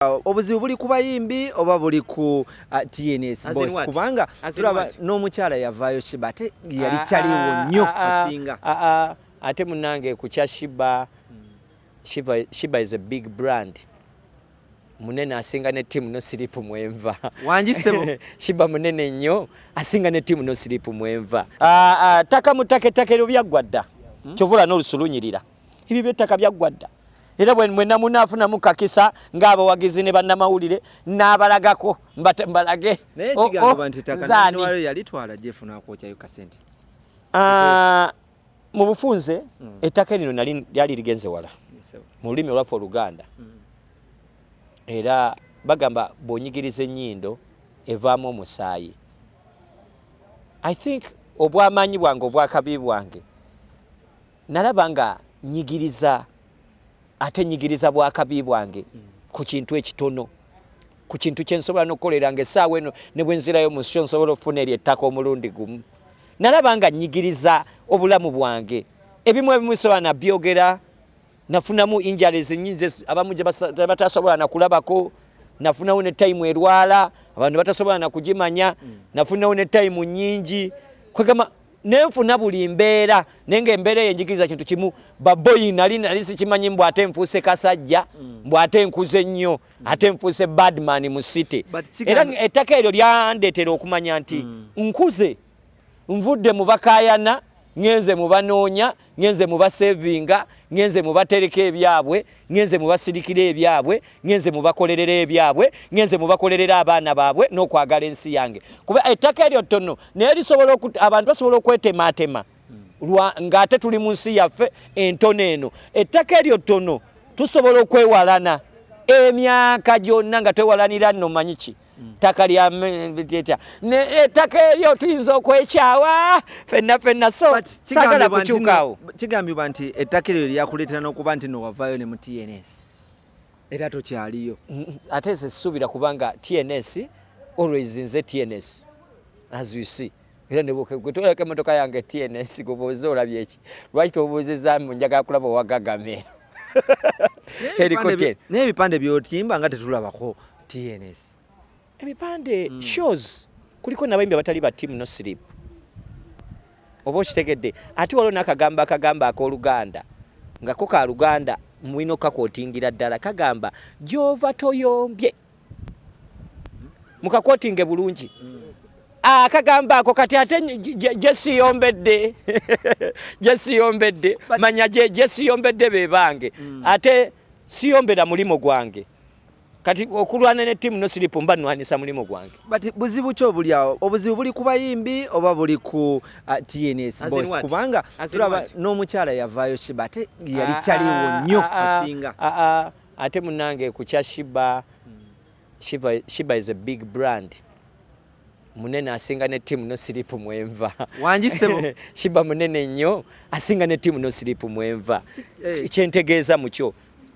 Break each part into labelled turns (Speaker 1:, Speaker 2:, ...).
Speaker 1: Obuzibu buli ku bayimbi oba buli ku TNS
Speaker 2: As in
Speaker 1: boss?
Speaker 2: what?
Speaker 1: Kubanga
Speaker 2: As in
Speaker 1: tulaba
Speaker 2: what?
Speaker 1: n'omukyala yavaayo Sheebah, ate yali kyaliwo nnyo asinga.
Speaker 2: Ate munange, ku kya Sheebah, Sheebah, Sheebah is a big brand, munene asinga ne Team No Sleep mwenva.
Speaker 1: Wangi, ssebo.
Speaker 2: Sheebah munene nnyo, asinga ne Team No Sleep mwenva. Ttaka mu ttaka, ettaka eryo byaggwa dda. Kyovula n'olusulunyirira ebyo byettaka byaggwa dda. Era bwe mwenna munaafunamu kakisa ng'abawagizi ne bannamawulire, n'abalagako mbalage.
Speaker 1: Naye
Speaker 2: Oh,
Speaker 1: kigambibwa
Speaker 2: oh,
Speaker 1: nti ettaka
Speaker 2: nze ani?
Speaker 1: naniwalyo yalitwala Jeff n'akwokyayo kasente.
Speaker 2: Ah, mu bufunze ettaka erino nali lyali ligenze wala mu lulimi olwaffe Oluganda. Era bagamba bw'onyigiriza ennyindo evaamu omusaayi. I think obwamaanyi bwange, obwakabi bwange, nalaba nga nyigiriza, ate nyigiriza bwakabi bwange ku kintu ekitono, ku kintu kyensobola n'okukolera nga essaawa eno ne bwe nzirayo mu nsyo nsobola okufuna eryo ettaka omulundi gumu. Nalaba nga nyigiriza obulamu bwange, ebimu ebimu sobola nabyogera. Nafunamu injuries nyingi, abamu gye batasobola nakulabako. Nafunawo ne time erwala, abantu batasobola nakugimanya. Nafunawo ne time nyingi, kwegamba nenfuna buli mbeera, naye nga embeera eyo enjigiriza kintu kimu. Baboyi nali sikimanyi mbw ate nfuuse kasajja, mbw ate nkuze nnyo, ate nfuuse badman mu city.
Speaker 1: But
Speaker 2: Era ettaka eryo lyandeetera okumanya nti nkuze, nvudde mu bakayana, ngenze mu banoonya, ngenze mu basevinga, ngenze mu batereka ebyabwe, ngenze mu basirikira ebyabwe, ngenze mu bakolerera ebyabwe, ngenze mu bakolerera abaana baabwe n'okwagala ensi yange. Kuba ettaka eryo ttono, naye lisobola abantu basobola okwetematema ng'ate tuli mu nsi yaffe entono eno. Ettaka eryo ttono, tusobola okwewalana emyaka gyonna nga twewalanira. Nno manyi ki ttaka lya etya, ettaka eryo tuyinza okwekyawa fenna fenna, so
Speaker 1: But
Speaker 2: saagala
Speaker 1: kigambibwa nti
Speaker 2: kukyukaawo.
Speaker 1: Kigambibwa nti ettaka eryo lyakuleetera n'okuba nti no wavaayo ne mu TNS era tokyaliyo.
Speaker 2: Ate nze sisuubira, kubanga TNS always nze TNS, as you see. Era gwetoleka emotoka yange TNS, gwebuuza olabye eki? Lwaki tobuuzizza mu njagala kulaba owagagamero eriko TNS?
Speaker 1: Naye ebipande byotimba nga tetulabako TNS.
Speaker 2: Ebipande, shows kuliko nabayimbi abatali ba Team No Sleep, oba okitegedde? Ate waliwo n'akagambo akagamba ak'Oluganda, nga ko ka Luganda, mulina okukakootingira ddala. Kagamba, "Gy'ova toyombye." Mukakootinge bulungi akagambo ako. Kati ate gye siyombedde, manya gye siyombedde be bange. Ate siyombera mulimu gwange. Kati okulwana ne Team No Sleep, mba nwanisa mulimu gwange.
Speaker 1: But buzibu ki obuli awo? Obuzibu buli ku bayimbi oba buli ku TNS
Speaker 2: As in
Speaker 1: boss?
Speaker 2: what?
Speaker 1: Kubanga
Speaker 2: As in
Speaker 1: tulaba
Speaker 2: what?
Speaker 1: n'omukyala yavaayo Sheebah, ate yali kyaliwo nnyo asinga.
Speaker 2: Ate munange, ku kya Sheebah, Sheebah is a big brand, munene asinga ne Team No Sleep mwenva.
Speaker 1: Wangi, ssebo.
Speaker 2: Sheebah munene nnyo, asinga ne Team No Sleep mwenva. Kyentegeeza mukyo,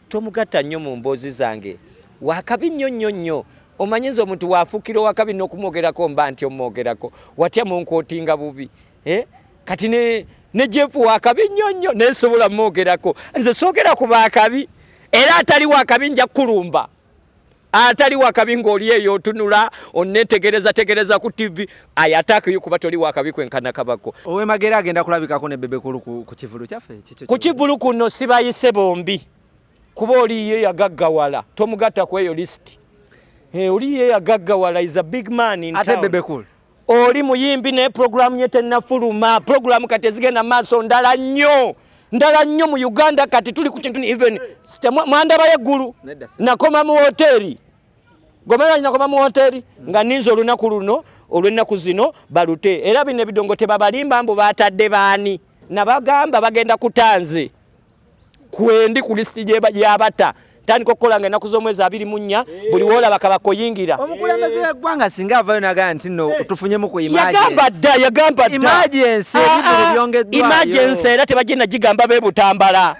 Speaker 2: tomugatta nnyo mu mboozi zange. Wakabi nnyo nnyo nnyo. Omanyiza omuntu wafuukira owakabi n'okumwogerako mba nti omwogerako watya, munkootinga bubi, eh? Kati ne Jeff wakabi nnyo nnyo, nensobola mwogerako. Nze soogera ku bakabi, era atali wakabi nja kukulumba. Atali wakabi ng'oli eyo otunula onetegereza tegereza ku TV, ayataakayo, kuba toli wakabi kwenkana kabako.
Speaker 1: Owemagera agenda kulabikako ne Bebe Cool ku kivulu kyaffe. Kikyo?
Speaker 2: Ku kivulu kuno sibayise bombi, kuba oli ye yagaggawala, tomugatta ku eyo list. Oli ye yagaggawala, is a big man in
Speaker 1: Ate
Speaker 2: town.
Speaker 1: Bebe Cool?
Speaker 2: Oli muyimbi, naye programu ye tennafuluma. Programu kati ezigenda maaso ndala nnyo, ndala nnyo mu Uganda. Kati tuli ku kintu even mwandabayo eggulu.
Speaker 1: Nedda, sir.
Speaker 2: Nakoma mu hoteri gomera, nakoma mu hoteri nga ninze olunaku luno olw'ennaku zino balute. Era bino ebidongo tebabalimba mbu batadde baani, nabagamba bagenda kutanze kwendi ku lisiti gyabata. Tandika okukola nga ennaku z'omwezi 24, buli woolaba kabakoyingira.
Speaker 1: Omukulembeze w'eggwanga singa avayo nagamba nti no tufunyemu ku
Speaker 2: Yagamba dda, yagamba dda.
Speaker 1: Emergency, ebivvulu byongeddwayo.
Speaker 2: Emergency era tebagenda gigamba b'ebutambala.